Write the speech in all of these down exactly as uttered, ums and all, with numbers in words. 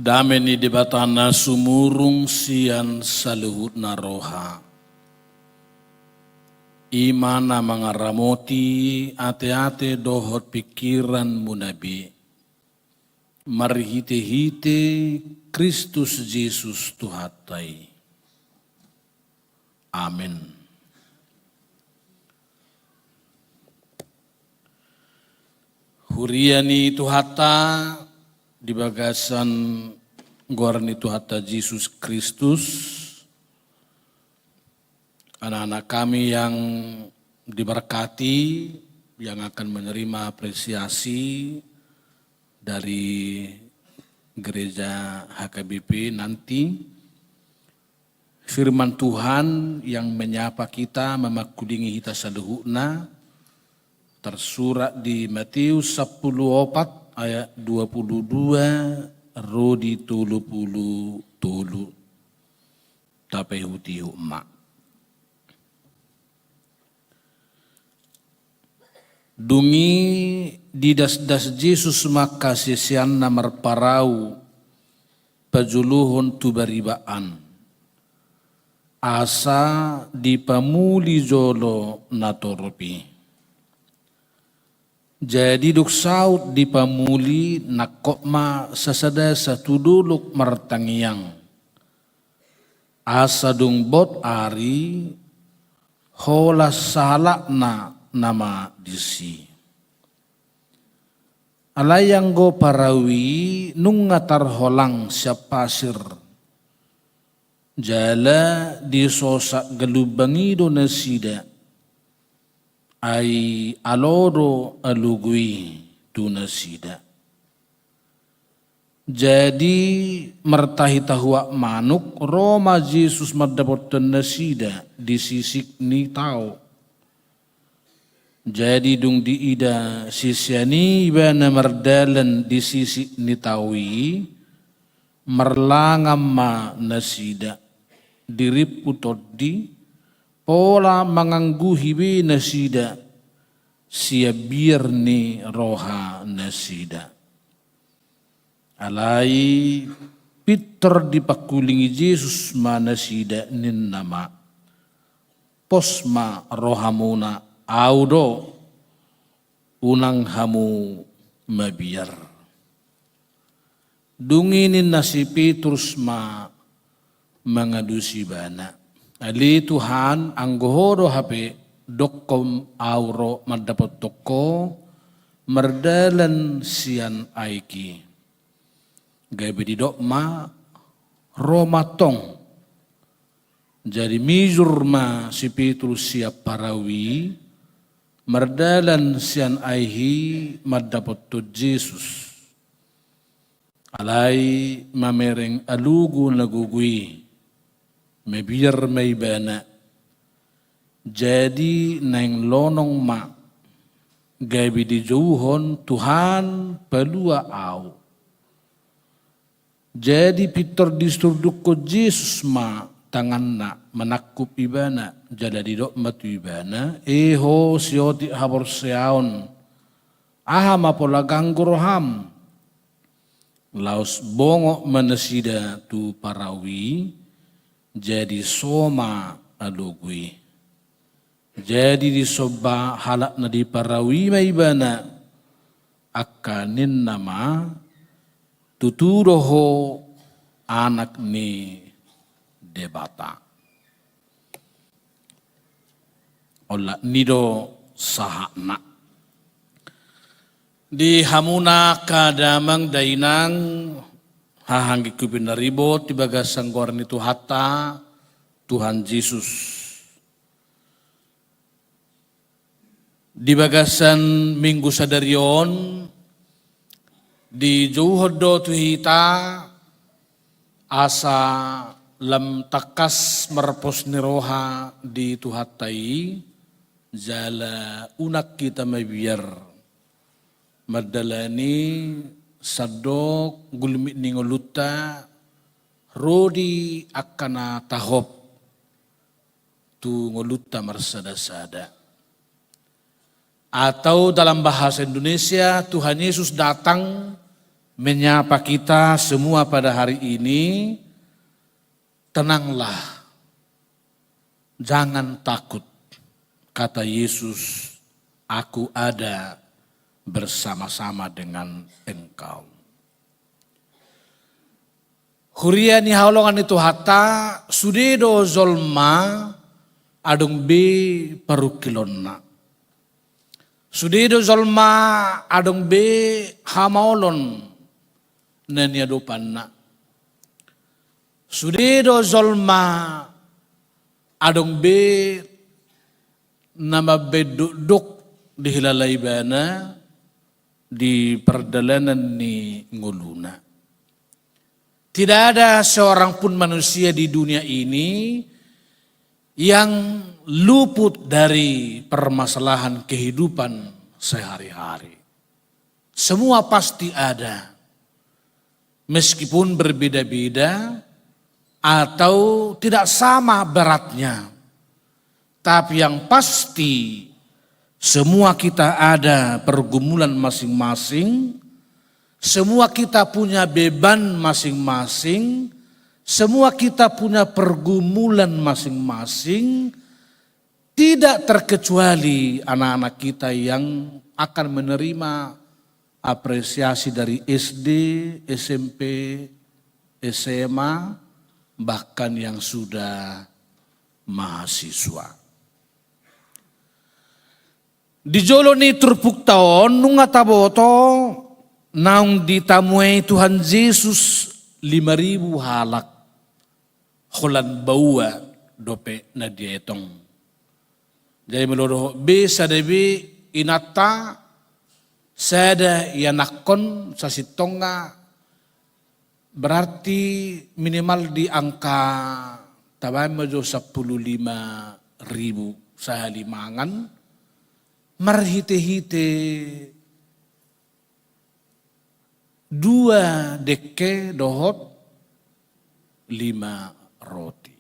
Dame ni Debata na sumurung sian saluhutna roha, i ma na mangaramoti ateate dohot pingkiranmuna be, marhitehite Kristus Jesus Tuhanta i. Amen. Huria ni Tuhanta, di bagasan goar ni Tuhanta Jesus Kristus, anak-anak kami yang diberkati, yang akan menerima apresiasi dari gereja H K B P nanti, firman Tuhan yang menyapa kita, memangkulingi hita saluhutna, tersurat di Matius sampulu opat ayat dua pulu dua ro di tolu pulu tolu. Tapaihut-ihut ma. Dung i didasdas Jesus ma angka siseanna marparau pajuluhon tu bariba an, asa dipamuli jolo natorop i. Jadi dung saut dipamuli, nangkok ma sasadasa tu dolok martangiang. Asa dung bot ari, holan sahalakna nama disi. Alai anggo parau i nunga tarholang sian pasir, jala disosak galumbang i do nasida, ai alo do alogo i tu nasida. Jadi martahi tahuak manuk, ro ma Jesus mandapothon nasida di sisik ni tao. Jadi dung diida sisean i ibana mardalan di sisik ni tao i, marlangan ma nasida, dirimpu tondi, pola mangangguhi be nasida sian biar ni roha nasida. Alai pintor dipangkulingi Jesus ma nasida, ninna ma: Pos ma rohamuna, Ahu do, unang hamu mabiar. Dung i ninna si Petrus ma mangalusi ibana: Ale Tuhan, anggo Ho do hape, dokhon ahu ro mandapothon Ho mardalan sian aek i. Gabe didok ma: Ro ma tong. Jadi mijur ma si Petrus sian parau i, mardalan sian aek i mandapothon Jesus. Alai mamereng alogo na gogo i, mabiar ma ibana. Jadi naeng lonong ma, gabe dijouhon: Tuhan, palua ahu. Jadi pintor disurdukhon Jesus ma tanganna manangkup ibana, jala didok ma tu ibana: E ho siotik haporseaon, aha ma pola ganggu roham? Laos bongot ma nasida tu parau i, jadi so ma alogo i. Jadi disomba halak na di parau i ma ibana, angka ninna ma: Tutu do Ho Anak ni Debata. Olat ni do sahatna. Di hamuna angka damang dainang, haha anggi hupinaribot di bagasan goar ni Tuhanta, Tuhan Jesus. Di bagasan minggu sadari on, dijouhon do tu hita asa lam tangkas marpos ni roha di Tuhanta i, jala unang hita mabiar mandalani sandok gulmit ni ngolunta ro di angka na tahop tu ngolunta marsadasada. Atau dalam bahasa Indonesia, Tuhan Yesus datang menyapa kita semua pada hari ini, "Tenanglah, jangan takut," kata Yesus, "Aku ada bersama-sama dengan engkau." Huria ni haholongan ni Tuhanta, sude do jolma adong be parungkilonna. Sude do jolma adong be hamaolon na niadopanna. Sude do jolma adong be na mambaen dokdok dihilala ibana di pardalanan ni ngoluna. Tidak ada seorang pun manusia di dunia ini yang luput dari permasalahan kehidupan sehari-hari. Semua pasti ada, meskipun berbeda-beda atau tidak sama beratnya. Tapi yang pasti, semua kita ada pergumulan masing-masing, semua kita punya beban masing-masing, semua kita punya pergumulan masing-masing, tidak terkecuali anak-anak kita yang akan menerima apresiasi dari S D, S M P, S M A, bahkan yang sudah mahasiswa. Di jolo ni turpukta on nunga taboto naung ditamuai Tuhan Jesus lima ribu halak, holan baoa dope na dietong. Jadi molo dohot be sada be inanta, sada ianakhon, sasintongna, berarti minimal di angka, tabaen ma jo sampulu lima ribu sahali mangan, marhite-hite dua dengke dohot lima roti.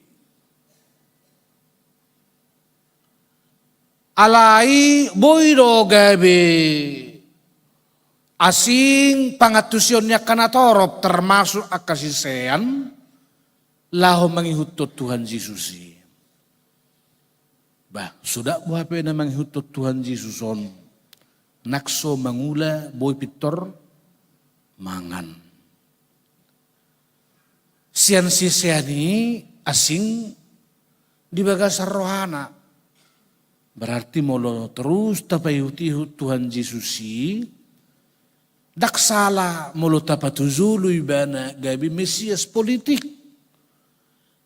Alai boi do gabe asing pangantusion ni angka natorop, termasuk angka sisean, laho mangihuthon Tuhan Jesus i. Bah, so ndang bo hape na mangihuthon Tuhan Jesus on, nang so mangula boi pintor mangan. Sian sisean i asing di bagasan rohana. Berarti molo terus tapaihut-ihut Tuhan Jesus i, ndang sala molo tapatujolo ibana gabe Mesias politik,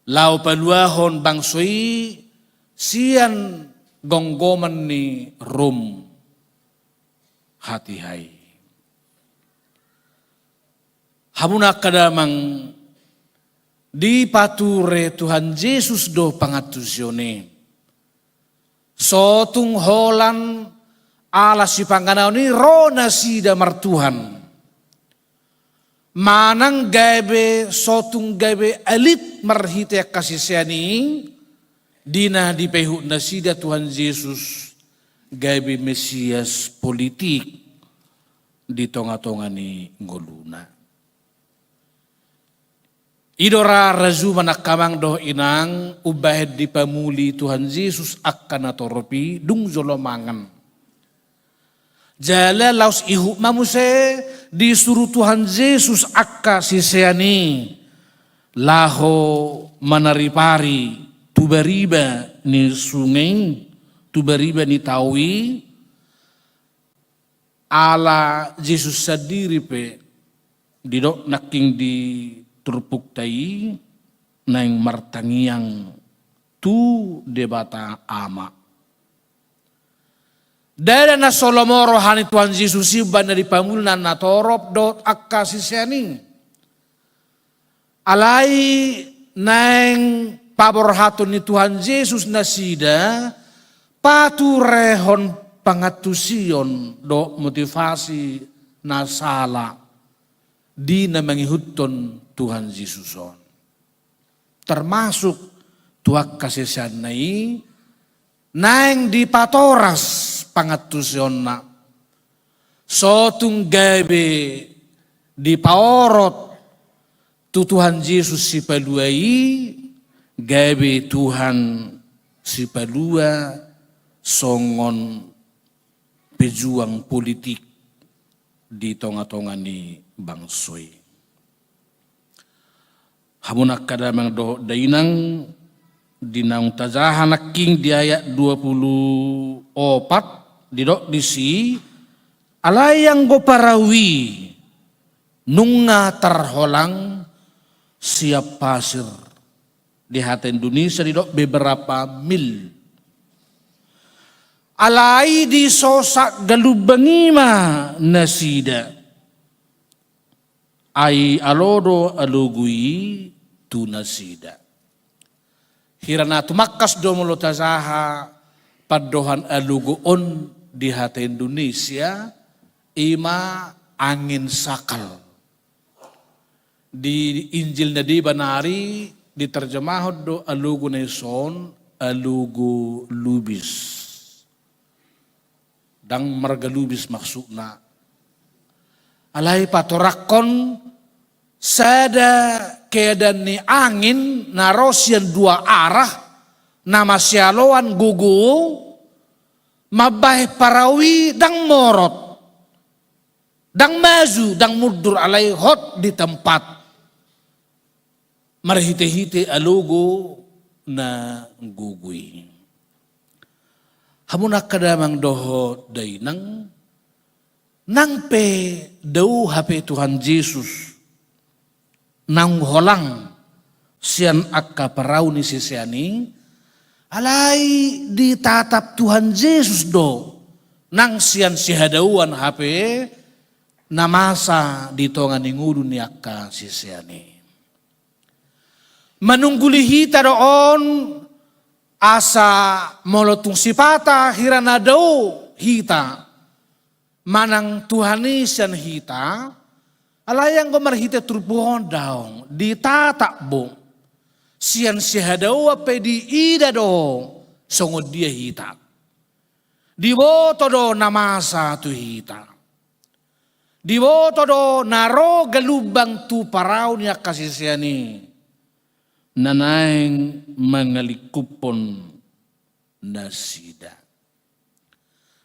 laho paluahon bangso i sian gomgoman ni Rom hatiha i. Hamuna angka damang, dipature Tuhan Jesus do pangantusion i. So tung holan ala sipanganon i ro nasida martuhan. Manang gabe, so tung gabe elit marhite angka sisean i, di na dipaihut nasida Tuhan Jesus gabe Mesias politik di tonga-tonga ni ngoluna. I do ra raja, amang dohot inang, umbahen dipamuli Tuhan Jesus angka natorop i, dung jolo mangan. Jala laos ihut ma muse disuru Tuhan Jesus angka sisean i laho manaripari tu bariba ni sunge i, tu bariba ni tao i, ala Jesus sandiri pe didok nangkin di turpukta i naeng martangiang tu Debata Ama. Ndada na so lomo roha ni Tuhan Jesus i umbahen na dipamulina natorop dohot angka sisean i. Alai naeng paborhaton ni Tuhan Jesus nasida paturehon pangantusion dohot motivasi na sala di na mangihuthon Tuhan Jesus on. Termasuk tu angka siseanna i naeng dipatoras pangantusionna. So tung gabe dipaorot tu Tuhan Jesus Sipalua i, gabe Tuhan Sipalua songon pejuang politik di tonga-tonga ni bangso i. Hamu angka damang dohot dainang, di naung tajaha nangkin di ayat dua puluh opat, didok disi, alai anggo parau i nunga tarholang sian pasir. Di hata Indonesia didok beberapa mil. Alai disosak galumbang i ma nasida. Ai alo do alogo i tu nasida. Hira na tumangkas do molo tajaha pandohan alogo on di hata Indonesia, i ma angin sakal. Di Injil na deba nari diterjemahon do alogo na dison, alogo lubis. Ndang marga Lubis maksudna. Alai patorangkon sada keadaan ni angin na ro sian dua arah, na masialoan gogo, mambahen parau i ndang morot, ndang maju, ndang mundur, alai hot di tempat. Marhite-hite alogo na gogo i. Hamu angka damang dohot dainang, nang pe dao hape Tuhan Jesus naung holang sian angka parau ni sisean i, alai ditatap Tuhan Jesus do nang sian sihadaoan hape na masa di tonga ni ngolu ni angka sisean i. Manungguli hita do on, asa molo tung sipata hira na dao hita manang Tuhan i sian hita, alai anggo marhite turpuk on daong, ditatap do sian sihadaoan pe, diida do songon dia hita. Diboto do na masa tu hita. Diboto do na ro galumbang tu parau ni angka sisean i, na naeng mangalingkuphon nasida.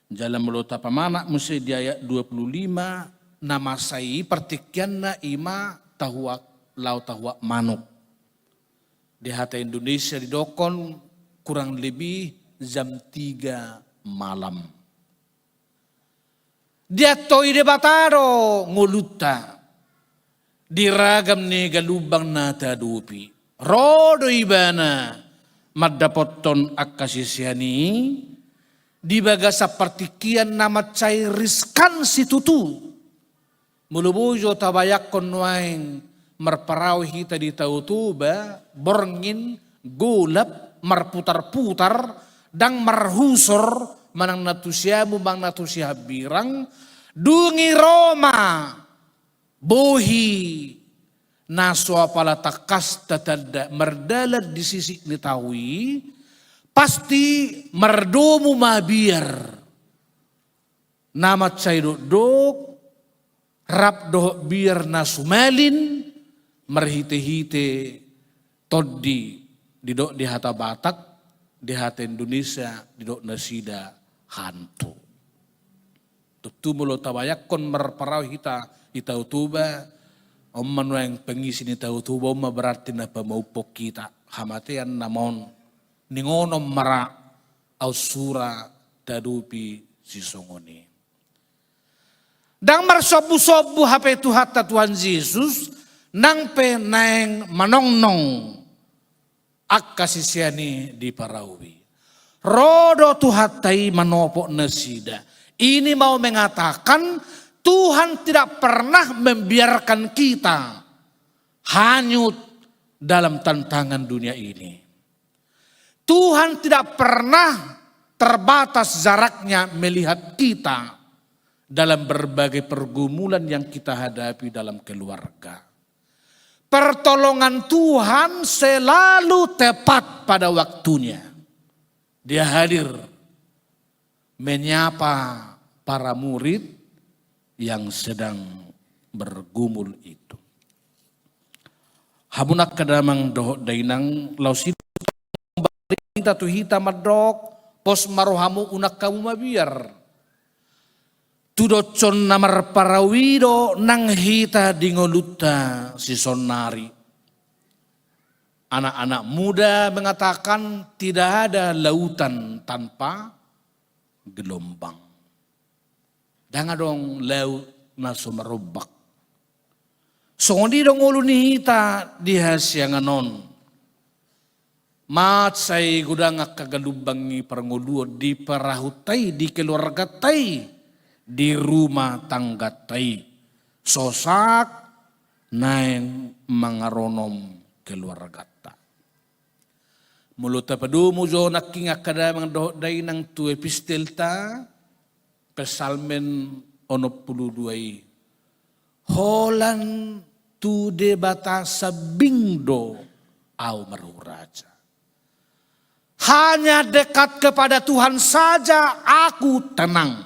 Jala molo tapamanat muse di ayat dua puluh lima, na masa i partingkianna i ma tahuak, laho tahuak manuk. Di hata Indonesia didokhon kurang lebih jam tiga malam. Diantoi Debata do ngolunta di ragam ni galumbang na taadopi. Ro do Ibana mandapothon angka sisean i di bagasan partingkian na mansai riskan situtu. Molo boi jo tabayangkon nuaeng marparau hita di Tao Toba, borngin, golap, marputar-putar, ndang marhusor, manang na tu siamun manang na tu sihambirang, dung i ro ma bohi na so apala tangkas tatanda mardalan di sisik ni tao i, pasti mardomu ma biar na mansai dokdok, rap dohot biar na sumalin, marhite-hite tondi, didok di hata Batak, di hata Indonesia didok nasida hantu. Tontu molo tabayangkon marparau hita di Tao Toba, on ma nuaeng pangisi ni Tao Toba, on ma berarti na pamauphon hita, hamatean nama on, ningonon ma ra, aut sura taadopi sisongon i. Ndang marsombu-sombu hape Tuhanta Tuhan Jesus, nang pe naeng manongnong angka sisean i di parau i. Ro do Tuhanta i manopot nasida. Ini mau mengatakan, Tuhan tidak pernah membiarkan kita hanyut dalam tantangan dunia ini. Tuhan tidak pernah terbatas jaraknya melihat kita dalam berbagai pergumulan yang kita hadapi dalam keluarga. Pertolongan Tuhan selalu tepat pada waktunya. Dia hadir menyapa para murid yang sedang bergumul itu. Hamu angka damang dohot dainang, laos i do hita tu hita mandok, pos ma rohamu, unang hamu mabiar. Tudoshon na marparau i do nang hita di ngolunta sisonari. Anak-anak muda mengatakan, tidak ada lautan tanpa gelombang. Ndang adong laut na so marombak. Songon i do ngolu ni hita di hasiangan on. Mansai godang angka galumbang ni parngoluon di parahunta i, di keluarganta i, di rumah tangganta i. Sosak naeng mangaronom keluarganta. Molo tapadomu jo nangkin angka damang dohot dainang tu epistelta, Psalmen onom pulu dua i. Holan tu Debata sambing do ahu marhuraja. Hanya dekat kepada Tuhan saja aku tenang.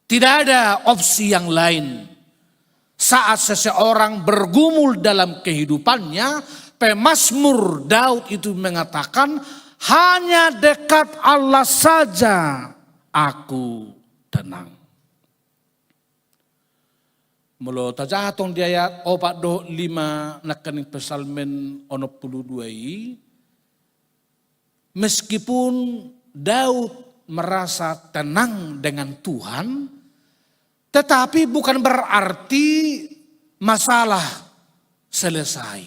Tidak ada opsi yang lain. Saat seseorang bergumul dalam kehidupannya, pemazmur Daud itu mengatakan, hanya dekat Allah saja aku tenang. Molo tajaha tong di ayat opat dohot lima nangkin Psalmen onom pulu dua i, meskipun Daud merasa tenang dengan Tuhan, tetapi bukan berarti masalah selesai.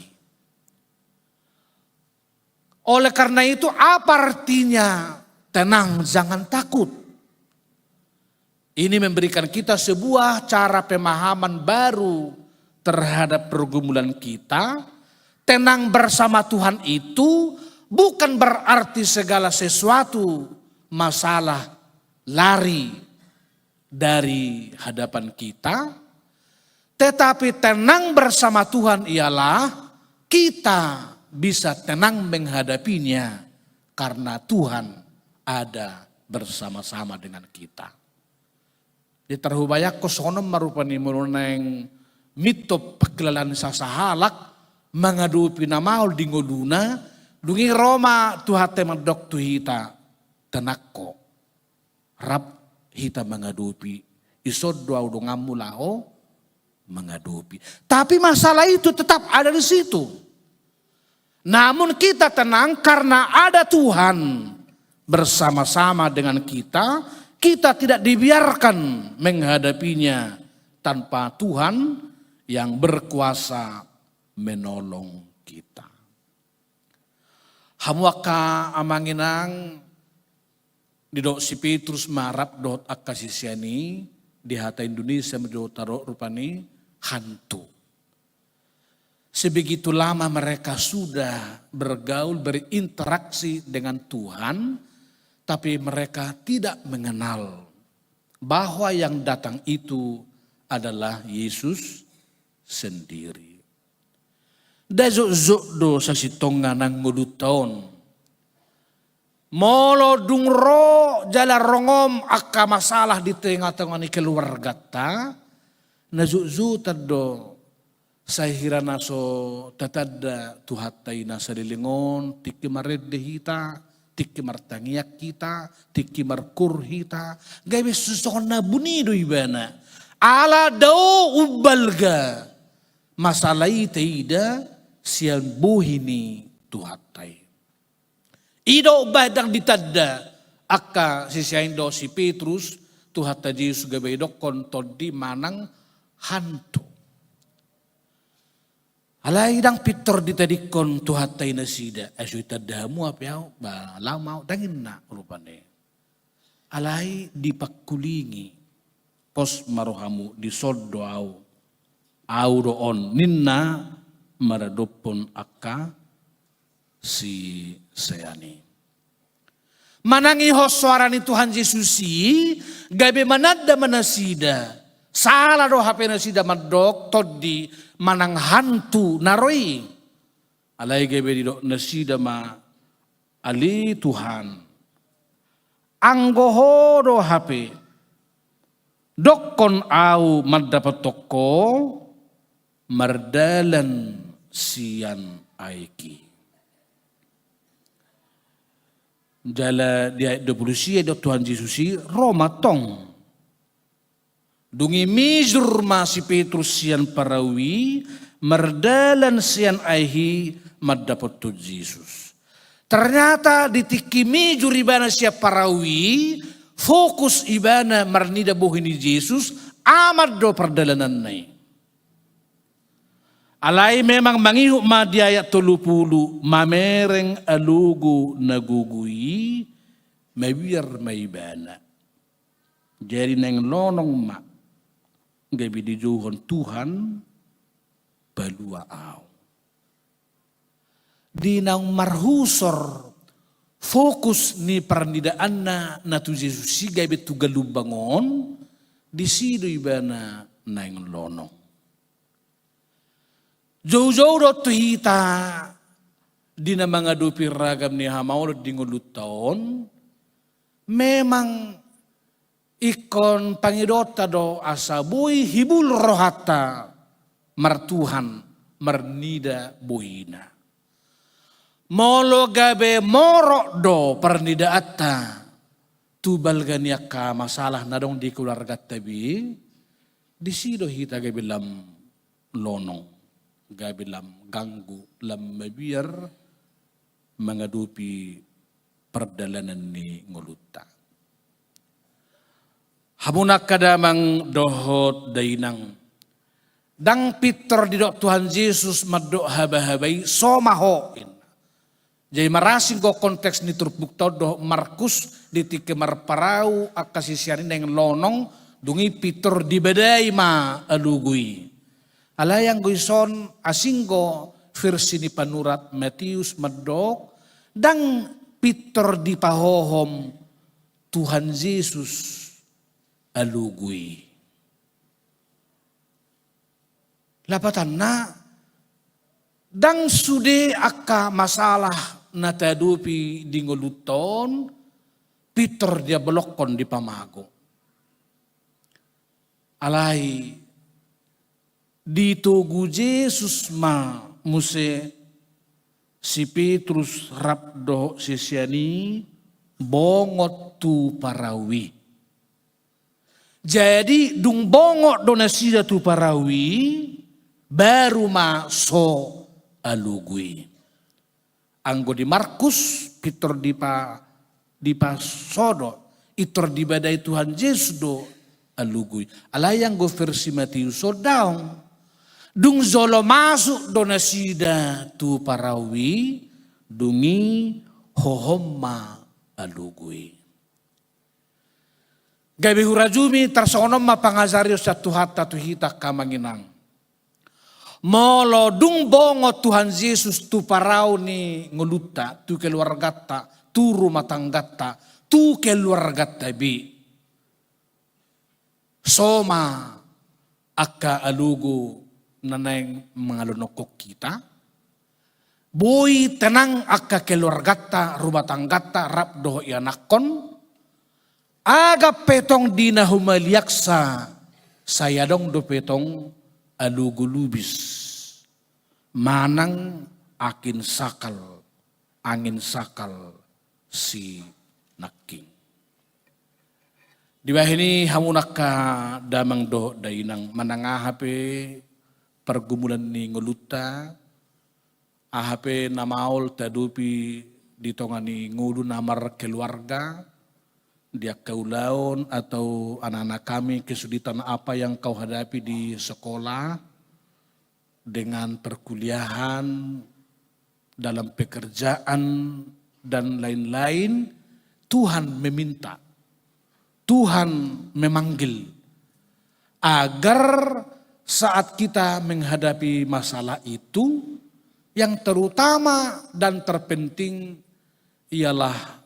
Oleh karena itu, apa artinya tenang, jangan takut? Ini memberikan kita sebuah cara pemahaman baru terhadap pergumulan kita. Tenang bersama Tuhan itu bukan berarti segala sesuatu masalah lari dari hadapan kita, tetapi tenang bersama Tuhan ialah kita bisa tenang menghadapinya karena Tuhan ada bersama-sama dengan kita. Di tarhubayangkon songon on ma rupani molo naeng mintop pangkilalaan sasahalak mangadopi na maol di ngoluna, dung i ro ma Tuhanta i mandok tu hita, tenang ho. Rap hita mangadopi, dison do ahu donganmu laho mangadopi. Tapi masalah itu tetap ada di situ. Namun kita tenang karena ada Tuhan bersama-sama dengan kita, kita tidak dibiarkan menghadapinya tanpa Tuhan yang berkuasa menolong kita. Hamu angka amang inang, didok si Petrus ma rap dohot angka sisean i, di hata Indonesia ma didok, tadok rupani hantu. Sebegitu lama mereka sudah bergaul, berinteraksi dengan Tuhan, tapi mereka tidak mengenal bahwa yang datang itu adalah Yesus sendiri. Nda jotjot do sasintongna nang ngolunta on. Molo dung ro jala ronggom angka masalah di tongatonga ni keluarganta, na jotjotan do sai hira na so tatanda Tuhanta i na saleleng on, tingki marende hita, tingki martangiang hita, tingki markur hita, gabe songon na buni do ibana. Ala dao umbalga masalah i taida sian bohi ni Tuhanta i. I do umbahen ndang ditanda angka sisean i dohot si Petrus, Tuhanta Jesus gabe didokkon tondi manang hantu. Alai ndang pintor ditadingkon Tuhanta i nasida, ai so ditanda hamu hape ahu, ba laho ma ahu, ndang ninna rupani. Alai dipangkulingi, pos ma rohamu, dison do ahu, ahu do on, ninna maradophon angka sisean i. Manang ihot soara ni Tuhan Jesus i, gabe mananda ma nasida, sala do hape nasida mandok tondi manang hantu na ro i. Alai gabe didok nasida ma, ale Tuhan, anggo Ho do hape, Dokkon au mandapothon ho mardalan sian aek i. Jala di ayat dua pulu sia didok Tuhan Jesus i, ro ma tong. Dung i mijur ma si Petrus sian parau i, mardalan sian aek i mandapothon Jesus. Ternyata di tingki mijur ibana sian parau i, fokus ibana marnida bohi ni Jesus, aman do pardalananna i. Alai memang mangihut ma di ayat tolu pulu, mamereng alogo na gogo i, mabiar ma ibana. Jadi naeng lonong ma, gabe dijouhon Tuhan, palua au. Di naung marhusor fokus ni parnidaanna na tu Jesus i gabe tu galumbang on, disi do ibana naeng lonong. Joujou do tu hita di na mangadopi ragam ni hamaolon di ngolunta on, memang ingkon pangidoonta do asa boi hibul rohanta martuhan, marnida bohina. Molo gabe morot do parnidaanta tu balga ni angka masalah na adong di keluarganta be, disi do hita gabe lam lonong, gabe lam ganggu, lam mabiar mangadopi pardalanan ni ngolunta. Hamu angka damang dohot dainang, ndang pintor didok Tuhan Jesus mandok habahaba i, so ma ho, inna. Jadi marasing do konteks ni turpukta on dohot Markus, di tingki marparau angka sisean i naeng lonong, dung i pintor dibadai ma alogo i. Alai anggo dison asing do versi ni panurat Matius mandok, ndang pintor dipahohom Tuhan Jesus alogo i. Lapatanna, ndang sude angka masalah na taadopi di ngolunta on pintor diabalokkon, dipamago. Alai ditogu Jesus ma muse si Petrus rap dohot sisean i bongot tu parau i. Jadi dung bongot do nasida tu parau i, baru ma so alogo i. Anggo di Markus pintor dipa-, dipasodo, pintor dibadai Tuhan Jesus do alogo i. Alai anggo versi Matius on daong. Dung jolo masuk do nasida tu parau i, dung i hohom ma alogo i. Gabe hurajumi tarsongon on ma pangajarion sian Tuhanta tu hita angka amang inang. Molo dung bongot Tuhan Jesus tu parau ni ngolunta, tu keluarganta, tu rumah tangganta, tu keluarganta be, so ma angka alogo na naeng mangalonokkon hita. Boi tenang angka keluarganta, rumah tangganta rap dohot ianakhon. Agap pe tong di na humaliangsa, sai adong dope tong alogo lubis. Manang angin sakal, angin sakal sinangking. Dibahen i hamu angka damang dohot dainang, manang aha pe pargumulan ni ngolunta, aha pe na maol taadopi di tonga ni ngolu na markeluarga, di angka ulaon atau anak-anak kami kesulitan apa yang kau hadapi di sekolah, dengan perkuliahan, dalam pekerjaan, dan lain-lain, Tuhan meminta, Tuhan memanggil agar saat kita menghadapi masalah itu, yang terutama dan terpenting ialah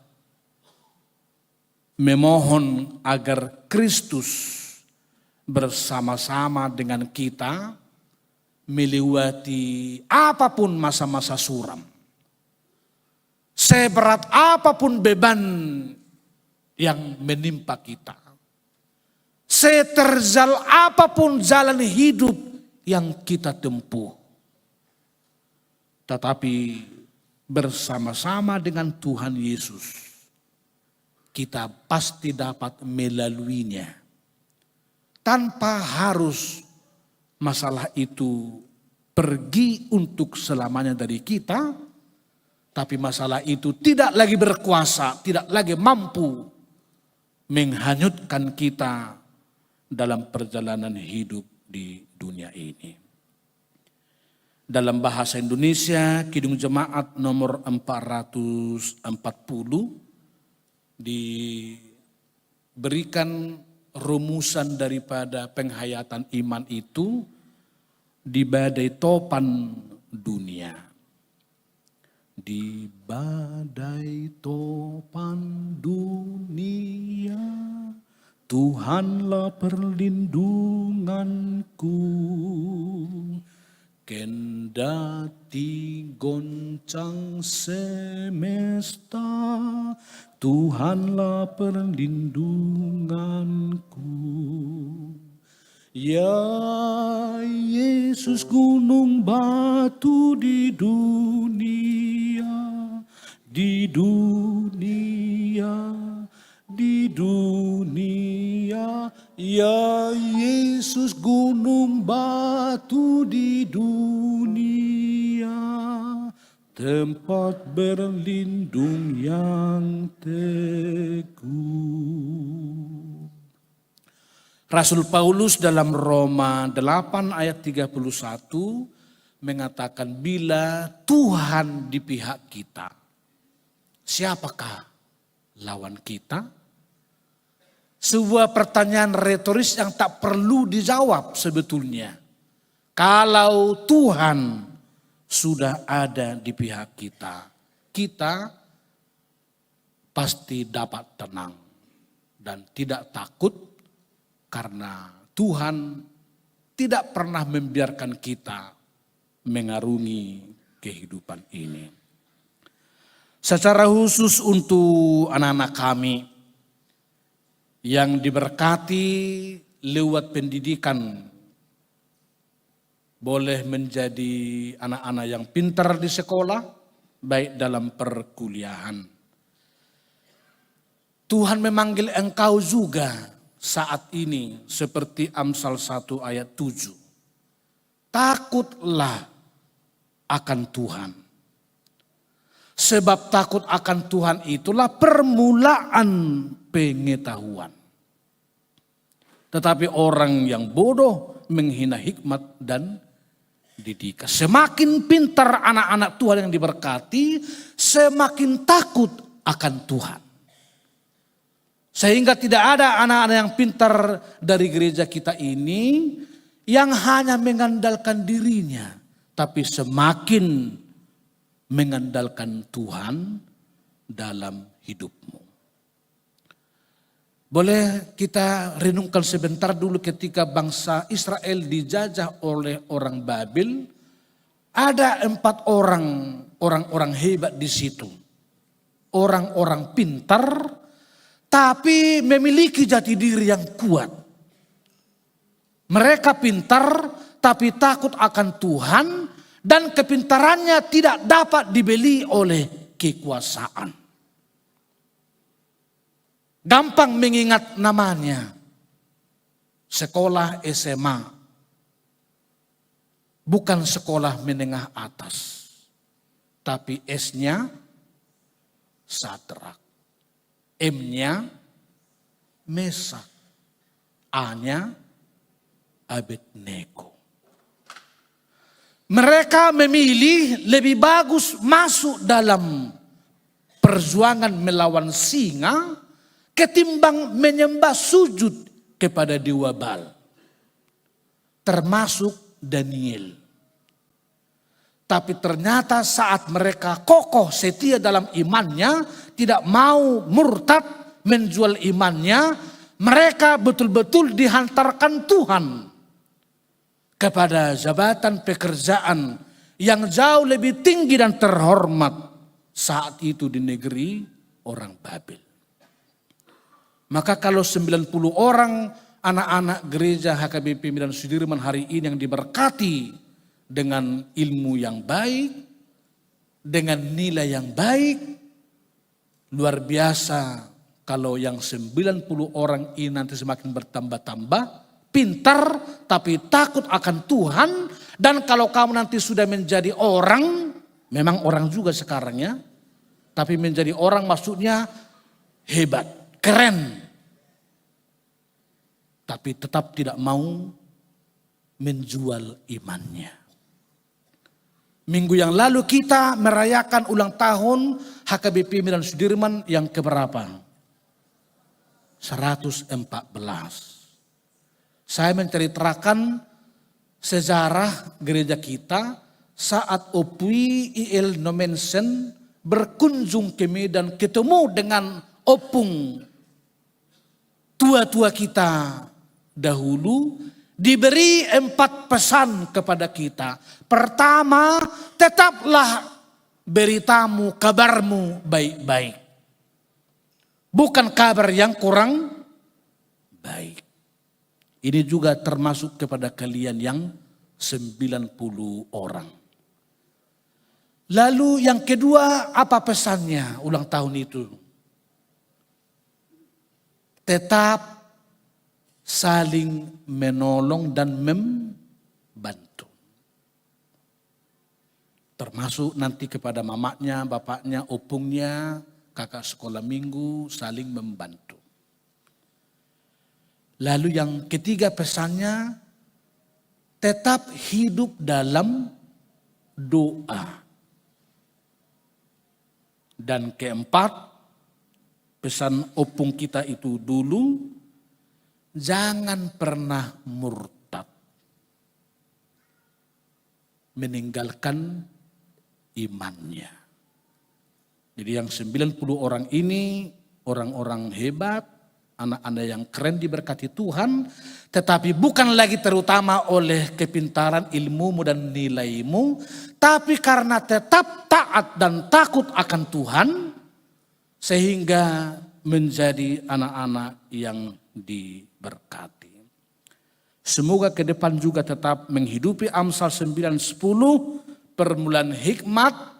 memohon agar Kristus bersama-sama dengan kita melewati apapun masa-masa suram. Seberat apapun beban yang menimpa kita, Seterjal apapun jalan hidup yang kita tempuh, tetapi bersama-sama dengan Tuhan Yesus, kita pasti dapat melaluinya. Tanpa harus masalah itu pergi untuk selamanya dari kita, tapi masalah itu tidak lagi berkuasa, tidak lagi mampu menghanyutkan kita dalam perjalanan hidup di dunia ini. Dalam bahasa Indonesia, Kidung Jemaat nomor empat ratus empat puluh diberikan rumusan daripada penghayatan iman itu di badai topan dunia. Di badai topan dunia, Tuhanlah perlindunganku. Kendati goncang semesta, Tuhanlah perlindunganku. Ya Yesus, gunung batu di dunia, di dunia, di dunia. Ya Yesus, gunung batu di dunia, tempat berlindung yang teguh. Rasul Paulus dalam Roma delapan ayat tiga puluh satu mengatakan, "Bila Tuhan di pihak kita, siapakah lawan kita?" Sebuah pertanyaan retoris yang tak perlu dijawab sebetulnya. Kalau Tuhan sudah ada di pihak kita, kita pasti dapat tenang dan tidak takut, karena Tuhan tidak pernah membiarkan kita mengarungi kehidupan ini. Secara khusus untuk anak-anak kami yang diberkati lewat pendidikan, boleh menjadi anak-anak yang pintar di sekolah, baik dalam perkuliahan. Tuhan memanggil engkau juga saat ini, seperti Amsal satu ayat tujuh. Takutlah akan Tuhan. Sebab takut akan Tuhan itulah permulaan pengetahuan. Tetapi orang yang bodoh menghina hikmat dan didikan. Semakin pintar anak-anak Tuhan yang diberkati, semakin takut akan Tuhan. Sehingga tidak ada anak-anak yang pintar dari gereja kita ini yang hanya mengandalkan dirinya, tapi semakin mengandalkan Tuhan dalam hidupmu. Boleh kita renungkan sebentar dulu, ketika bangsa Israel dijajah oleh orang Babel, ada empat orang, orang-orang hebat di situ. Orang-orang pintar, tapi memiliki jati diri yang kuat. Mereka pintar, tapi takut akan Tuhan, dan kepintarannya tidak dapat dibeli oleh kekuasaan. Gampang mengingat namanya. Sekolah S M A. Bukan sekolah menengah atas. Tapi S-nya Sadrak. M-nya Mesak. A-nya Abednego. Mereka memilih lebih bagus masuk dalam perjuangan melawan singa ketimbang menyembah sujud kepada dewa Baal. Termasuk Daniel. Tapi ternyata saat mereka kokoh setia dalam imannya, tidak mau murtad, menjual imannya, mereka betul-betul dihantarkan Tuhan kepada jabatan pekerjaan yang jauh lebih tinggi dan terhormat saat itu di negeri orang Babel. Maka kalau sembilan puluh orang anak-anak gereja H K B P Medan Sudirman hari ini yang diberkati dengan ilmu yang baik, dengan nilai yang baik, luar biasa kalau yang sembilan puluh orang ini nanti semakin bertambah-tambah, pintar, tapi takut akan Tuhan, dan kalau kamu nanti sudah menjadi orang, memang orang juga sekarang ya, tapi menjadi orang maksudnya hebat, keren, tapi tetap tidak mau menjual imannya. Minggu yang lalu kita merayakan ulang tahun H K B P Medan Sudirman yang keberapa? Seratus empat belas. Saya menceritakan sejarah gereja kita saat Ompung I L Nommensen berkunjung ke Medan, ketemu dengan ompung tua-tua kita dahulu, diberi empat pesan kepada kita. Pertama, tetaplah beritamu, kabarmu baik-baik. Bukan kabar yang kurang baik. Ini juga termasuk kepada kalian yang sembilan puluh orang. Lalu yang kedua, apa pesannya ulang tahun itu? Tetap saling menolong dan membantu. Termasuk nanti kepada mamaknya, bapaknya, ompungnya, kakak sekolah minggu, saling membantu. Lalu yang ketiga pesannya, tetap hidup dalam doa. Dan keempat, pesan ompung kita itu dulu, jangan pernah murtad, meninggalkan imannya. Jadi yang sembilan puluh orang ini orang-orang hebat, anak-anak yang keren diberkati Tuhan, tetapi bukan lagi terutama oleh kepintaran ilmumu dan nilaimu, tapi karena tetap taat dan takut akan Tuhan, sehingga menjadi anak-anak yang diberkati. Semoga ke depan juga tetap menghidupi Amsal sembilan sepuluh, permulaan hikmat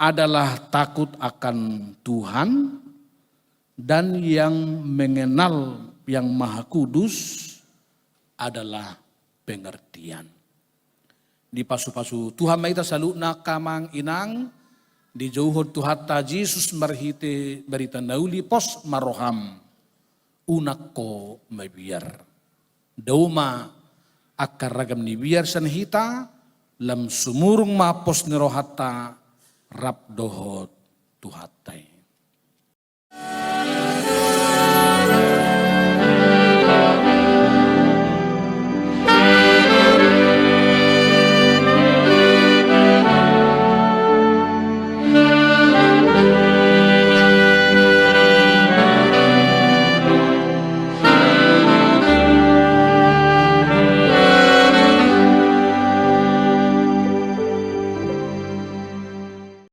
adalah takut akan Tuhan, dan yang mengenal Yang Maha Kudus adalah pengertian. Dipasu-pasu Tuhan ma hita saluhutna angka amang inang, dijouhon Tuhanta Jesus marhite barita na uli, pos ma roham, unang ho mabiar. Dao ma angka ragam ni biar sian hita, lam sumurung ma pos ni rohanta rap dohot Tuhanta i.